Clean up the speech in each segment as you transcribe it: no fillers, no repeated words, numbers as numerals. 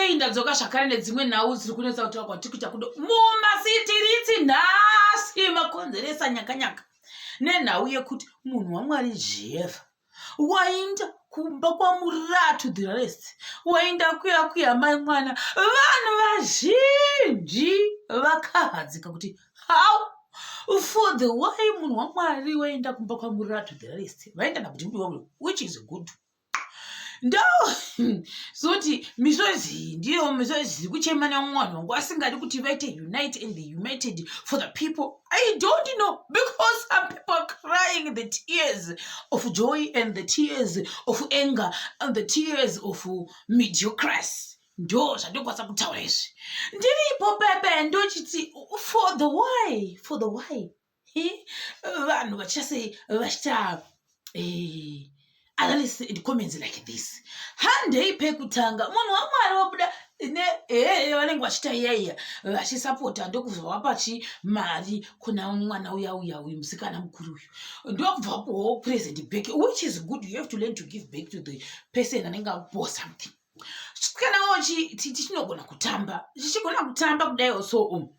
Handei, ndadzoka zvakare nedzimwe nhau dziri kunetsa kutaura kwatiri kuita kudo mumasitiritsi nhasi. Makonzeresa nyakanyaka nenhau yekuti munhu waMwari Jeff wainda kumba kwaMuratu the rest, wainda kuya kuya mai mwana. Vanhu vazhinji vakahadzika kuti how for the why munhu waMwari waenda kumba kwaMuratu the rest, vaenda nakuti mudiwa, which is good. Ndo zoti misodzi, ndiyo misodzi iri kuchema nemwana wangu asingadi kuti vaite unite and the united for the people. I don't know, because some people are crying the tears of joy and the tears of anger and the tears of mediocrity. Ndo zvandokwanisa kutaura izvi. Ndiripo pepe, ndochiti for the why, for the why vanhu vachiita sei, vachiita analysis and comments like this. Handei pekutanga, munhu waMwari wabuda nehe, vanenge vachiita iyaiya vachisapota, ndokubva vapachi mari kuna mwana uya uya uyu, musikana mukuru uyu, ndokubva vapuwawo present back, which is good. You have to learn to give back to the person anenge akupuwa something. Kanawo tichinogona kutamba, chichigona kutamba kudaiwo. So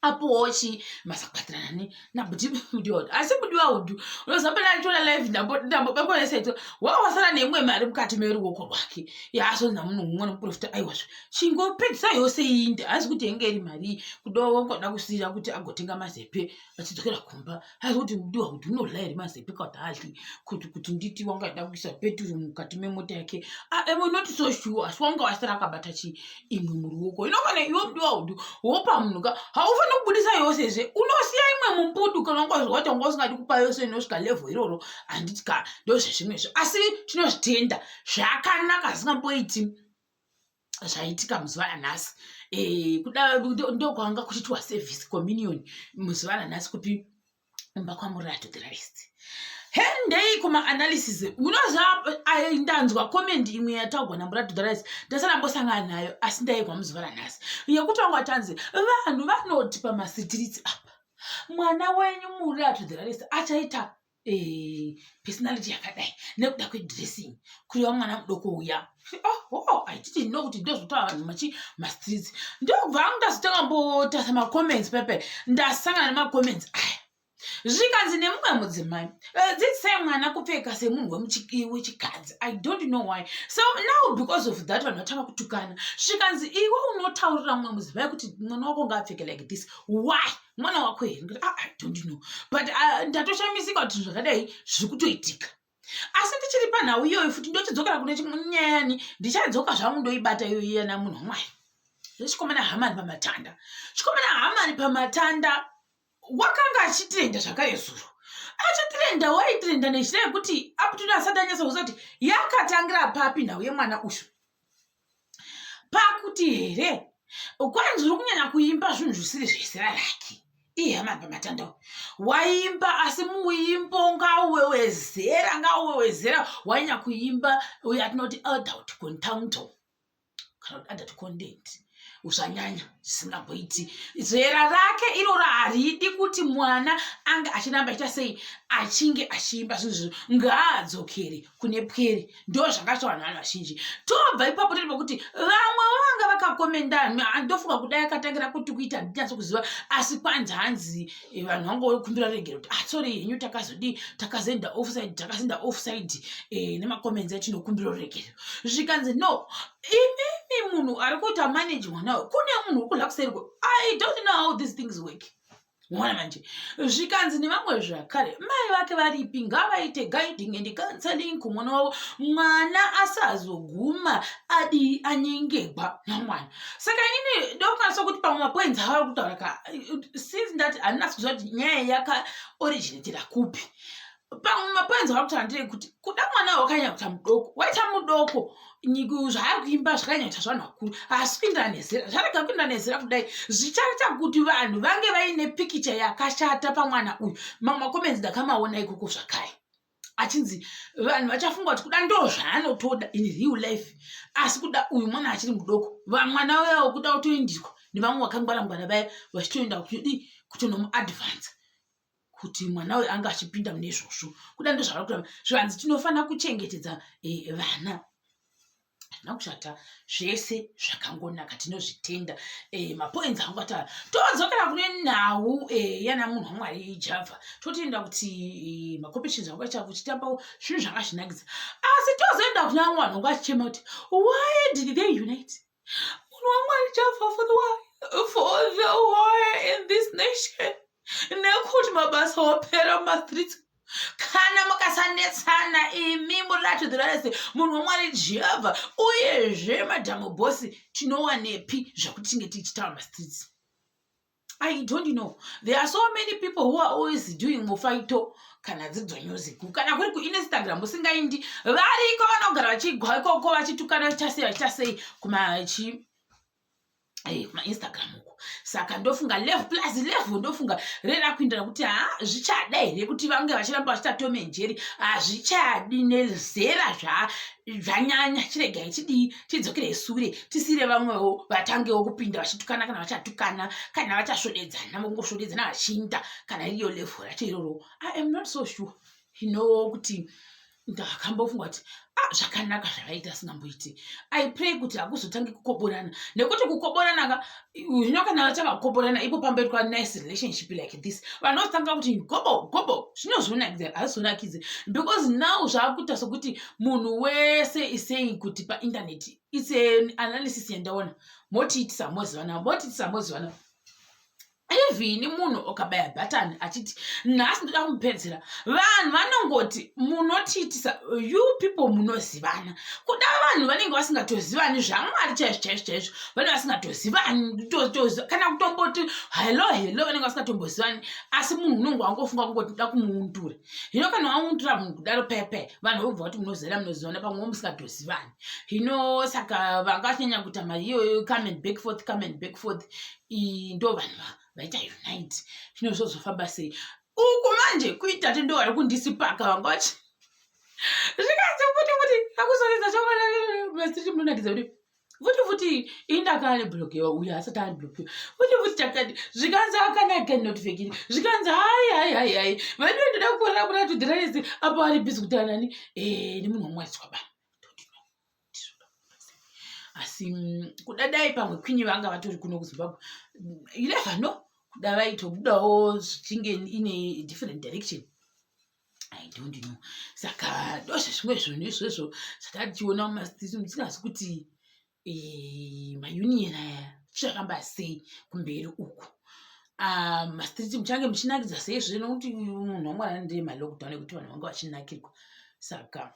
apowo chi masakwatirana nabhuti Mudiwa, asi Mudiwa udu unoziva pana ndichiona live, ndambobakoneseto wakawasara neimwe mari mukati meruoko rwake yaasonza munhu mumwe nomuprofita. Aiwazve, chingopedzisa yose inde, hazi kuti yenge iri mari kuda wangoda kusiyira kuti agotenga mazepe achidzokera kumba. Hazi kuti Mudiwa kuti unorya here mazepe kana kuti haadyi, kuti nditi wangada kuisa peturu mukati memota yake. I'm not so sure, asi wanga wasara akabata chi imwe muruoko. Ino kana iwe Mudiwa udu wopa munhu ka, haufaniri kubudisa yose zve, unosiya imwe mumbudu kana wangazwa kuti wanga usingadi kupa yose inosvika level iroro, handiti ka? Ndo zvezvimwezvo, asi tinozvitenda, zvakanaka zvisingamboiti zvaitika muzuva ranhasi. Kuda ndokwanga kuchiitwa service communion muzuva ranhasi kupi? Kumba kwaMuratu the rest. Hendei kumaanalysis. Munoziva, ndanzwa comment imwe yataugwa naMuratu the rest, ndasarambosangana nayo, asi ndaigwa muzuva ranhasi, yekuti vanga tanzi vanhu vanoti pamasitiritsi apa mwana wenyu Muratu the rest achaita personality yakadai nekuda kwedressing, kureva mwana mudoko uya. Oh, I didn't know kuti ndozvotaura vanhu machi mastreets. Ndobva ndazotanga mbotasa macomments pepe, ndasangana nemacomments aya, zvikanzi nemumwe mudzimai, "Dzidzisai mwana kupfeka semunhu wechikadzi." I don't know why. So now, because of that, vanhu vatanga kutukana, zvikanzi, "Iwe unotaurira mumwe mudzimai kuti mwana wako ngaapfeke like this, why? Mwana wako here?" Ndikati, "Ah, I don't know," but ndatoshamisika kuti zvakadai zviri kutoitika. Asi ndichiri panhau iyoyo futi, ndochidzokera kune nyayani, ndichadzoka zvangu ndoibata iyoyo iyana. Munhu waMwari zvechikomana Hamani pamatanda, chikomana Hamani pamatanda wakanga achitrenda zvakare zuro, achitrenda, waitrenda nenzira yekuti up to now asati anyatsa kuziva kuti yakatangira papi nhau yemwana uyu. Pakuti here kwanzi uri kunyanya kuimba zvinhu zvisiri zvezera rake iye Hamani pamatanda waimba, asi muimbo ngauwe wezera, ngauwe wezera, wainya kuimba uyo atinoti adult content kana kuti adult content, zvanyanya zvisingamboiti. Zera rake iroro haridi kuti mwana ange achiramba achiita sei, achinge achiimba zvinhu zvizvo, ngaadzokere kune pwere. Ndo zvakaita vanhu vazhinji. Tobva ipapo tiri pakuti vamwe vanga vakakomenda, ndofunga kudai akatangira kuti kuita, handinyatso kuziva, asi kwanzi hanzi vanhu vangokumbira regero kuti, "Ah, sorry henyu, takazodii, takazoenda offside, takazoenda offside nemacomments atinokumbira regero." Zvikanzi, "No, imimi munhu ari kuita manage mwana uyu, kune munhu uri kudya kuseri." I don't know how these things work. Mwana manje, zvikanzi nevamwe zvakare, mai vake varipi? Ngavaite guiding and counseling kumwana wavo, mwana asazoguma adii, anyengegwa namwana. Saka inini ndokwanisa kuti pamwe mapoints avari kutaura ka, since ndati handinasi kuziva kuti nyaya yakaoriginatira kupi, pamwe mapoints avari kutaura nderekuti kuda mwana wakanyanya kuita mudoko, waita mudoko, zvaari kuimba zvakanyanya kuita zvanhu vakuru, asi kuenderana nezera, zvarega kuenderana nezera kudai, zvichaita kuti vanhu vange vaine pikicha yakashata pamwana uyu. Mamwe macomments ndakamaona ikoko zvakare achinzi vanhu vachafunga kuti kuda ndo zvaanotoda in real life, asi kuda uyu mwana achiri mudoko, vamwana uyawo kuda kutoindiswa nevamwe vakangwara-ngwara vaya, vachitoenda kutodii, kutonomuadvance kuti mwana uyu anga achipinda mune izvozvo. Kuda ndo zvavari kuramba, zvivanzi tinofanira kuchengetedza vana. Hazvina kushata, zvese zvakangonaka, tinozvitenda. Mapoints angu ata todzokera kune nhau yana munhu waMwari Java. Totenda kuti macompetitions angu acha kuchitambawo zvinhu zvanga zvinakidza, asi tozoenda kuna vamwe vanhu vanga vachichema kuti why did they unite munhu waMwari Java for the war in this nation, nekuti mabasa opera mumastreets kana mukasanetsana imi muratudzirarese munhu waMwari Jehovha uyezve Madam Boss. Tinowanepi zvakuti tinge tichitaura mastreets? I don't know. There are so many people who are always doing mufaito, kana dzidzo music, kana kuri kuInstagram usingaindi, variko vanogara vachigwa ikoko vachitukana, vachiita sei, vachiita sei kumachi kumaInstagram uko. Saka ndofunga level plus level, ndofunga rera kuindira kuti ha, zvichada here kuti vange vachiramba vachiita Tom and Jerry? Hazvichadi nezera, zvanyanya. Chiregai chidii, tidzokere sure, tisiyire vamwewo vatangewo kupinda vachitukana, kana vachatukana, kana vachasvodedzana, vongosvodedzana vachiinda, kana iriyo level racho iroro. I am not so sure kuti ndakambofunga kuti ah, zvakanaka zvavaita, singamboiti. I pray kuti hakuzotangi kukoborana, nekuti kukoborana ka, zvino kana vatanga kukoborana ipo pamboitwa nice relationship like this, vanotanga kuti gobo gobo, zvinozonakidza? Hazvizonakidzi, because now zvaakuita sokuti munhu wese is saying kuti painternet, it's an analysis yandaona, motiitisa mozivana, motiitisa mozivana. Even munhu ukabaya bhatani achiti nhasi ndoda kumupedzera, vanhu vanongoti munotiitisa, you people munozivana. Kuda vanhu vanenge vasingatozivani zvaMwari chaizvo chaizvo chaizvo, vanenge vasingatozivani, kana kutomboti hello hello, vanenge vasingatombozivani, asi munhu unonge wangofunga kungoti ndoda kumuundura. Hino kana waundura munhu kudaro paya paya, vanhu vobva vati munozivana, munozivana, pamwe musingatozivani. Hino saka vanga vachinyanya kuita mari iyoyo, come and back forth, come and back forth, ndo vanhu vaita unite. Zvino zvozofamba sei uku manje? Kuita te ndo vari kundisipaka, vanga vachi zvikanzi futi futi akuzoridza chokwadi, munonakidza kuti futi futi indakaaniblokiwa, uyo asati aniblokiwa, futi futi chakati zvikanzi akanaka notification, zvikanzi hai hai hai hai, vanhu ndoda kukorera kuna tudhirarisi apo ari busy kutaura nani nemunhu waMwari twabana. Asi kuda dai pamwe kwinyi vanga vatori kuno kuZimbabwe, you never know, kuda vaitobudawo zvichinge ine different direction, I don't know. Saka ndozvezvimwe zvinhu izvozvo zvatatichiona mumastreets, musingazi kuti maunion aya chichafamba sei kumberi uku. Mastreets muchange muchinakidza sei zve, nokuti munhu waMwari ndeye malockdown ekuti vanhu vanga vachinakirwa. Saka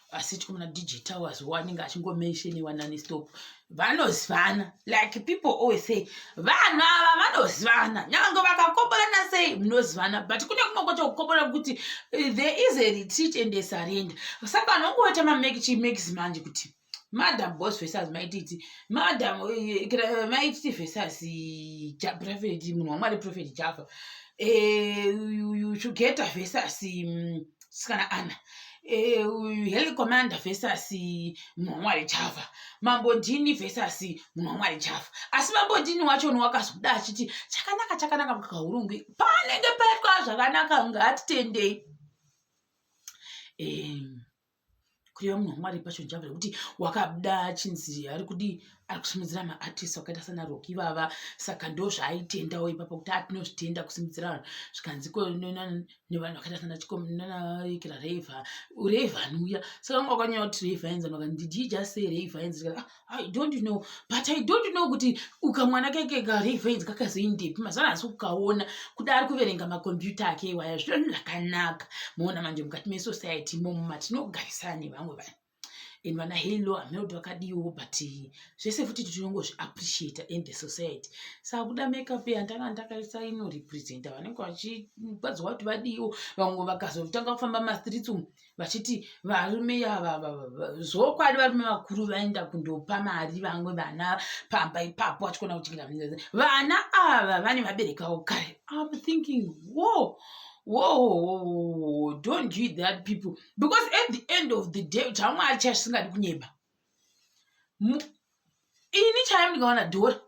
asi tikomana DJ Towers wanenge achingomentioniwa nonstop, vanozivana. Like people always say, vanhu ava vanozivana, nyange vakakoborana sei munozivana, but kune kumwe kwacho kukoborana kuti there is a retreat and a surrender. Saka vanhu vangoita mamex manje kuti Madam Boss versus Maititi, Madam Maititi versus Prophet, munhu waMwari Prophet Java, Shugeta versus Sikana Ana, Heli Commander versus munhu waMwari Java, Mambo Ndini versus munhu waMwari Java. Asi Mambo Ndini wachoni wakazobuda achiti chakanaka chakanaka mukahurungwi, panenge paitwa zvakanaka, ngatitendei. Kureva munhu waMwari pacho Java, nekuti wakabuda achinzi ari kudii, ari kusimudzira maartist vakaita sana Roki ivava. Saka ndo zvaaitendawo ipapo kuti atinozvitenda kusimudzira vanhu, zvikanzi nevanhu vakaita sana chikonaikira Reva, Reva anouya. Saka vanga vakanyanya kuti Reva Enza, vakati, "Did he just say Reva Enza?" I don't know, but I don't know kuti ukamwana keke kaReva Enza kakazoindepi mazuva ano, asi kukaona kuda ari kuverenga makombiyuta ake iwaya. Zviro zvakanaka moona manje mukati mesociety imomo matinogarisana nevamwe vanhu and vana helo hameno kuti vakadiwo, but zvese futi tinongozviappreciata in the society. Saka kuda makeup yandanga ndakaisa inorepresenta vanenge vachigwadzwa kuti vadiwo. Vamwe vakazotanga kufamba mastreets umu vachiti varume ava, zvokwadi varume vakuru vaenda kundopa mari vamwe vana pamba ipapo, vachikona kuchengeta vana ava vane vabereki vavo kare. I'm thinking, wo whoa, don't do that, people, because at the end of the day, zvaMwari chaizvo singadi kunyeba. Ini chaiyo ndikaona dhora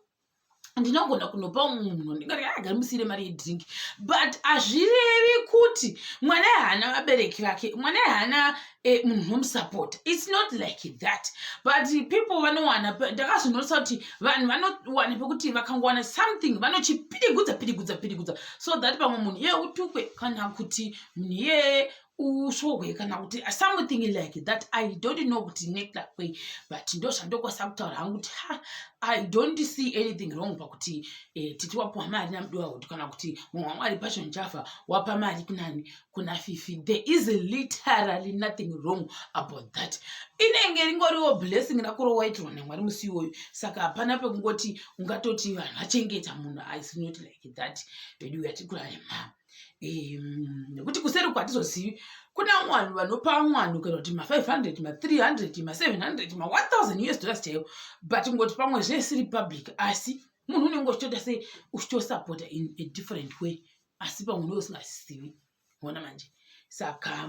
Ndinogona kunopa munhu ndingati agari musiyire mari yedrink, but hazvirevi kuti mwana haana vabereki vake, mwana haana munhu unomusapota. It's not like that, but people vanowana, ndakazonotisa kuti vanhu vanowana pekuti vakangowana something vanochipirigudza pirigudza pirigudza, so that pamwe munhu iye utukwe kana kuti munhu iyeye usvohwe kana kuti something like that. I don't know kuti nekla kwei, but ndo zvandokwanisa kutaura hangu kuti ha, I don't see anything wrong pakuti Titi wapiwa mari naMudiwa Kuti kana kuti munhu waMwari Passion Java wapa mari kunani, kuna Fifi. There is literally nothing wrong about that. Inenge ringoriwo blessing rakuro waitirwa naMwari musi iwoyo. Saka hapana pekungoti ungatoti vanhu vachengeta munhu. Is not like that vedu yatikurarema, nekuti kuseri kwatizozivi kuna vanhu vanopa vanhu kana kuti ma500, ma300, ma700, ma1000 US dollars chaivo, but ngoti pamwe zvesiri public, asi munhu unenge uchitoita sei, uchitosapota in a different way, asi pamwe unenge usingazivi. Ona manje, saka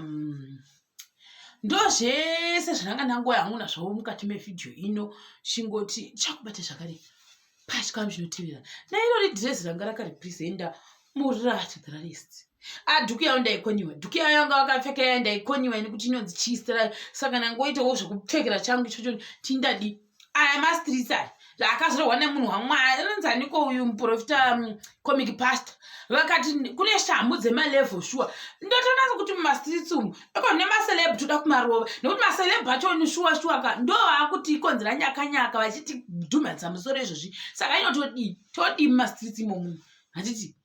ndo zvese zvandanga ndangoya hangu nazvo mukati mevhidhiyo ino. Chingoti chakubata zvakare pachikamu chinotevera. Nairori dhirezi ranga rakarepresenta murati the rarist. Adhuku yavo ndaikoniwa, dhuku yavo yanga vakapfeka yaya ndaikoniwa ini kuti inonzi chiistira. Saka nangoitawo zvekupfekera changu ichocho. Tindadi aya mastreets aya akazorehwa nemunhu waMwari rinzaniko uyu muprofita, comic pastor, vakati kune shamhu dzemalevel. Shuwa ndotonatsa kuti mumastreets umu iko nemaceleb toda kumarova, nekuti maceleb acho shuwa shuwa ka ndo vaakuti ikonzera nyakanyaka vachiti dhumhanisa musoro izvozvi. Saka inotodii, todii mumastreets imomumu? Handiti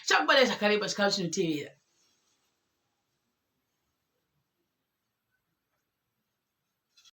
chakubata zvakareba chikamu chinotevera.